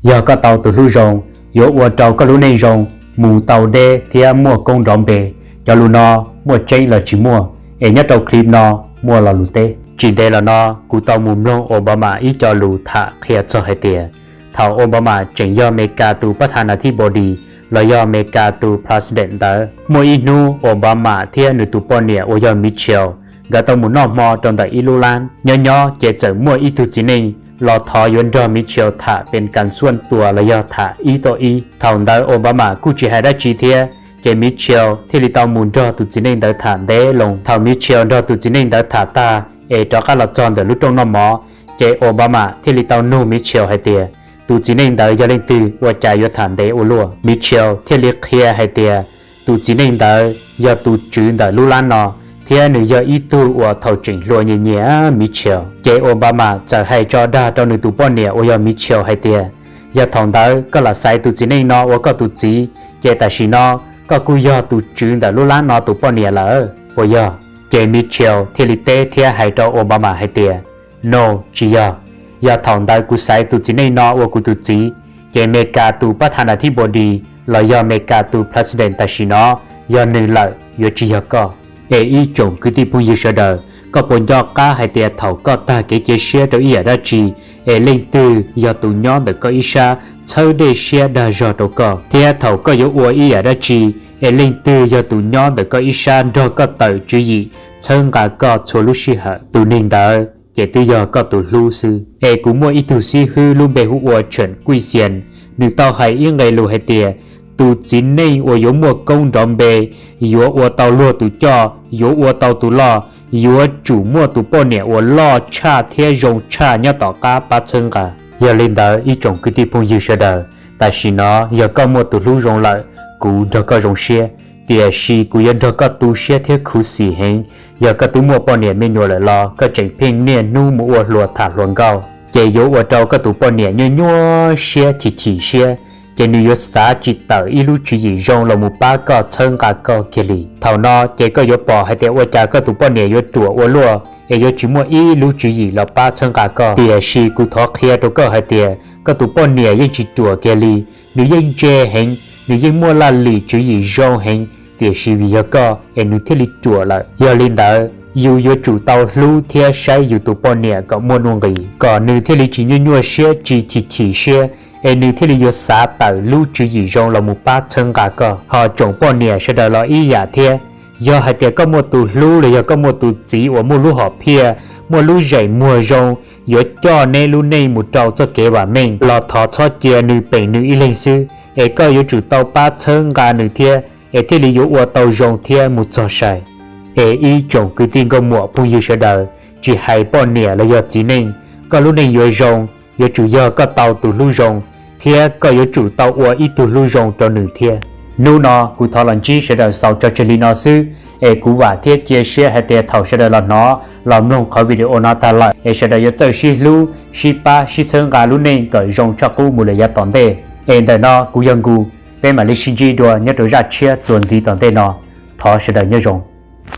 Yog koj tau tus hlub zoo, yuav ua rau koj lub neej zoo, mus tau deb thiab muaj koob nrov npe. Cov lus no muaj tseeb los tsis muaj, es nyob rau clip no muaj lo lus teb. Tsis ntev los no kuv tau mus mloog Obama ib co lus tham qhia txog hais tias thaum Obama tseem yog Amelikas tus pab tha nas thib bos dis los yog Amelikas tus president ntawd, muaj ib hnub Obama thiab nws tus poj niam uas yog Michelle, nkawd tau mus noj hmo rau ntawm ib lub lab. Nyob nyob ces txawm muaj ib tug txiv neej los thov yuav nrog Michelle tham pes kas xuaj tuas los yog tham ib toj ib. Thaum ntawd Obama kuj tsis hais dab tsi thiab, ces Michelle thiaj li tau mus nrog tus txiv neej ntawd tham ntev loo. Thaum Michelle nrog tus txiv neej ntawd tham tag es rov qab los txog ntawm lub rooj noj mov, ces Obama thiaj li tau nug Michelle hais tias tus txiv neej ntawd yog leej twg, ua cas yuav tham ntev ua luaj. Michelle thiaj li qhia hais tias tus txiv neej ntawd yog tus tswv ntawm lub lab no, thiab nws yog ib tug uas thaum tseem hluas nyiam nyiam Michelle. Ces Obama txawm hais tso dag rau nws tus poj niam uas yog Michelle hais tias yog thaum ntawd koj lam xaiv tus txiv neej no ua koj tus txiv, ces tam sim no koj kuj yog tus tswv ntawm lub lab no tus poj niam lawm puas yog? Ces Michelle thiaj li teb thiab hais rau Obama hais tias, no, tsis yog. Yog thaum ntawd kuv xaiv tus txiv neej no ua kuv tus txiv, ces Amelikas tus pab tha nas thib bos dis los yog Amelikas tus president tam sim no yog nws lawm, yuav tsis yog koj. Es ib tsoom kwv tij phooj ywg sawv daws, koj puas nco qab hais tias thaum koj tag kev cia siab rau ib yam dab tsi, es leej twg yog tus nyob ntawm koj ib sab txhawb dej siab dag zog rau koj? Thiab thaum koj yuav ua ib yam dab tsi, es leej twg yog tus nyob ntawm koj ib sab nrog koj tawm tswv yim txhawb nqa koj txhua lub sij hawm? Tus neeg ntawd ces twb yog koj tus hlub xwb. Es kuv muaj ib tug xib hwb lub npe hu ua Tshawm Kuj Xias, nws tau hais ib nqe lus hais tias tus txiv neej uas yuav muaj koob nrov npe, yuav ua tau luag tus coj, yuav ua tau tus loj, yuav tsum muaj tus poj niam uas loj tshaj thiab zoo tshaj nyob tom qab pab txhawb nqa. Yog li ntawd ib tsoom kwv tij phooj ywg sawv daws, tam sim no yog koj muaj tus hlub zoo lawm, kuv nrog koj zoo siab, tiam sis kuv yuav nrog koj tu siab thiab khuv xim heev yog koj twb muaj poj niam me nyuam lawm los koj tseem pheej niaj hnub mus ua hluas tham hluas nkauj, ces yuav ua rau koj tus poj niam nyuaj nyuaj siab chim chim siab, ces nws yuav xav tsis tawm ib lub tswv yim zoo los mus pab koj txhawb nqa koj kiag li. Thaum no ces koj yuav pom hais tias ua cas koj tus poj niam yuav ruam ua luaj es yuav tsis muaj ib lub tswv yim los pab txhawb nqa koj. Tiam sis kuv thov qhia rau koj hais tias koj tus poj niam yeej tsis ruam kiag li, nws yeej ntse heev, nws yeej muaj laj lim tswv yim zoo heev, tiam sis vim yog koj es nws thiaj li ruam lawm. Yog li ntawd yus yuav tsum tau hlub thiab saib yus tus poj niam kom muaj nuj nqis, kom nws thiaj li tsis nyuaj nyuaj siab tsis chim chim siab, es nws thiaj li yuav xav tawm lub tswv yim zoo los mus pab txhawb nqa koj. Ho tsoom poj niam sawv daws los ib yam thiab, yog hais tias koj muaj tus hlub los yog koj muaj tus txiv uas muaj lub hom phiaj, muaj lub zeem muag zoo, yuav coj neb lub neej mus rau txoj kev vam meej los thov txhob cia nws peem nws ib leeg xwb, es koj yuav tsum tau pab txhawb nqa nws thiab, es thiaj li yuav ua tau zoo thiab mus txog sai. Es ib tsoom kwv tij nkauj muam phooj ywg sawv daws, tsis hais poj niam los yog txiv neej, koj lub neej yuav zoo, yuav tsum yog koj tau tus hlub zoo, thiab koj yuav tsum tau ua ib tug hlub zoo rau nws thiab. Hnub no kuv thov los ntsib sawv daws xaus tso tseg li no xwb, es kuv vam thiab cia siab hais tias thaum sawv daws los hnov los mloog qhov video no tag lawm es sawv daws yuav txawj sib hlub, sib pab, sib txhawb nqa lub neej kom zoo tshaj qub mus lawm yav tom ntej. Es ntawm no kuv yog Nkus, peb mam li sib ntsib dua nyob rau zaj tshiab txuas ntxiv tom ntej no. Thov sawv daws nyob zoo.